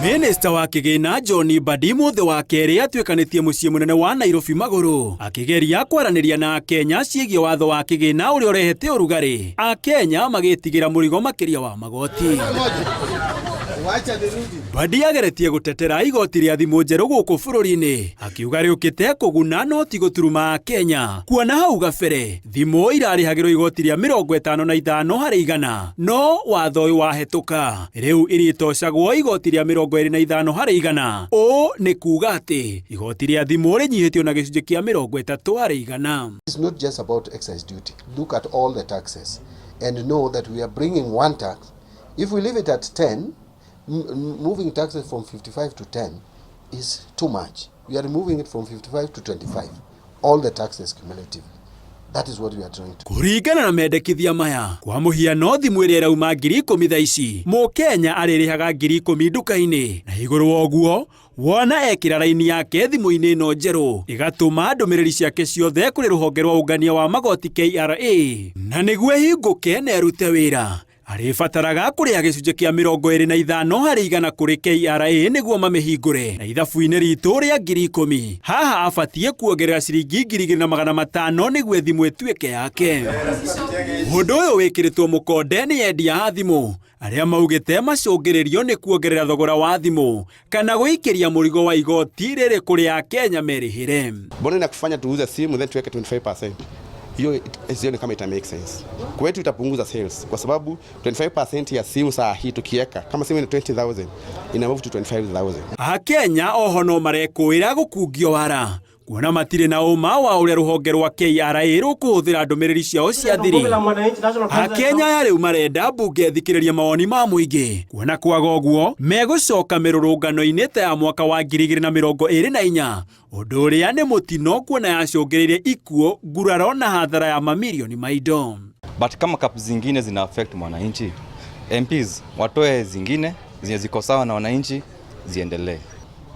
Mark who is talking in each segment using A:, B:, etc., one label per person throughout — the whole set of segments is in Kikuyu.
A: Minista wa kĩgĩna John Mbadi mũthĩ wa kerĩ atuĩkanĩtie mũciĩ mũnene wa Nairobi magũrũ akĩgeria kwaranĩria na Akenya ciĩgiĩ watho wa kĩgĩna ũrĩa ũrehete ũrugarĩ, Akenya magĩtigĩra mũrigo makĩria wa magoti. Mbadi ageretie gũtetera igoti rĩa thimũ njerũ gũkũ bũrũri-inĩ, akiuga rĩũkĩte kũguna no ti gũturuma Akenya, kuona hau gabere thimũ irarĩhagĩrwo igoti rĩa 55% no watho ũyũ wahĩtũka rĩu iritocagwo igoti rĩa 25%. Ũũ nĩ kuga atĩ igoti rĩa thimũ rĩnyihĩtio na gĩcunjĩ kĩa 30%.
B: It's not just about excise duty. Look at all the taxes and know that we are bringing one tax. If we leave it at 10, moving taxes from 55 to 10 is too much. We are moving it from 55 to 25. All the taxes cumulatively. That is what we are trying to.
A: Kũringana na mendekithia maya, kwa mũhiano, thimũ ĩrĩa ĩrauma 10,000 thaa ici, mũkenya arĩrĩhaga 10,000 nduka-inĩ, na igũrũ wa ũguo wona ekĩra raini yake thimũ-inĩ ĩno njerũ ĩgatũma ndũmĩrĩri ciake ciothe kũrĩ rũhonge rwa ũngania wa magoti KRA, na nĩguo ĩhingũke na ĩrute wĩra arĩbataraga kũrĩha gĩcunjĩ kĩa 25% kũrĩ KRA nĩguo mamĩhingũre. Na ithabu-inĩ ritũ rĩa 10,000, haha abatiĩ kuongerera ciringi 2,500 nĩguo thimũ ĩtuĩke yake. Ũndũ ũyũ wĩkĩrĩtwo mũkonde nĩ endia a thimũ arĩa maugĩte macũngĩrĩrio nĩ kuongerera thogora wa thimũ kana gũikĩria mũrigo wa igoti rĩrĩ kũrĩ Akenya merĩhĩre.
C: Mbona inakufanya tuuze simu then tuweke 25%? Hiyo sioni kama ita make sense. Kwetu itapunguza sales kwa sababu 25% ya simu saa hii tukiweka, kama simu ni 20,000, ina move to 25,000.
A: Akenya oho no marekũĩra gũkungio wara kuona matirĩ na ũma wa ũrĩa rũhonge rwa KRA rũkũhũthĩra ndũmĩrĩri ciao cia thiri. Akenya aya rĩu marenda mbunge ĩthikĩrĩrie mawoni ma mũingĩ, kuona kwaga ũguo megũcoka mĩrũrũngano-inĩ ta ya mwaka wa 2024, ũndũ ũrĩa nĩ mũtino kuona yacũngĩrĩirie ikuũ, nguraro na hathara ya mamirioni ma indo.
D: But kama cap zingine zina affect mwananchi, MPs watoe zingine zenye ziko sawa na wananchi ziendelee.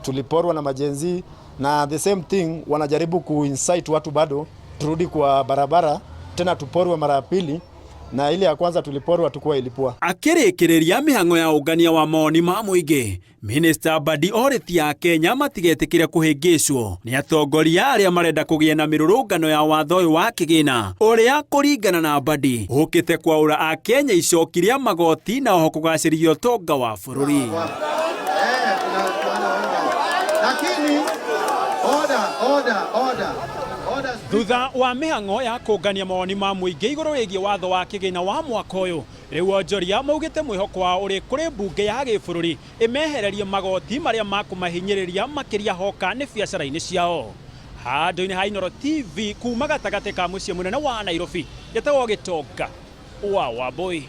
E: Tuliporwa na ma-Gen Z, na the same thing wanajaribu kuincite watu bado turudi kwa barabara tena tuporwe mara ya pili, na ile ya kwanza tuliporwa tukuwa ilipua.
A: Akĩrĩkĩrĩria mĩhang'o ya ũngania wa mawoni ma mũingĩ, Minista Mbadi orĩtie Akenya matigetĩkĩre kũhĩngĩcwo nĩ atongoria arĩa marenda kũgĩa na mĩrũrũngano ya watho ũyũ wa kĩgĩna, ũrĩa kũringana na Mbadi ũkĩte kwaũra Akenya icoki rĩa magoti na oho kũgacĩrithia ũtonga wa bũrũri.
B: Lakini order, order, order. Order.
A: Thutha wa mĩhang'o ya kũngania mawoni ma mũingĩ igũrũ rĩgiĩ watho wa kĩgĩna wa mwaka ũyũ, rĩu onjoria maugĩte mwĩhoko wao ũrĩ kũrĩ mbunge ya gĩbũrũri ĩmehererie magoti marĩa makũmahinyĩrĩria makĩria hoka nĩ biacara-inĩ ciao. Handũ-inĩ ha Inooro TV kuma gatagatĩ ka mũciĩ mũnene wa Nairobi, njĩtagwo Gĩtonga wa Wambui.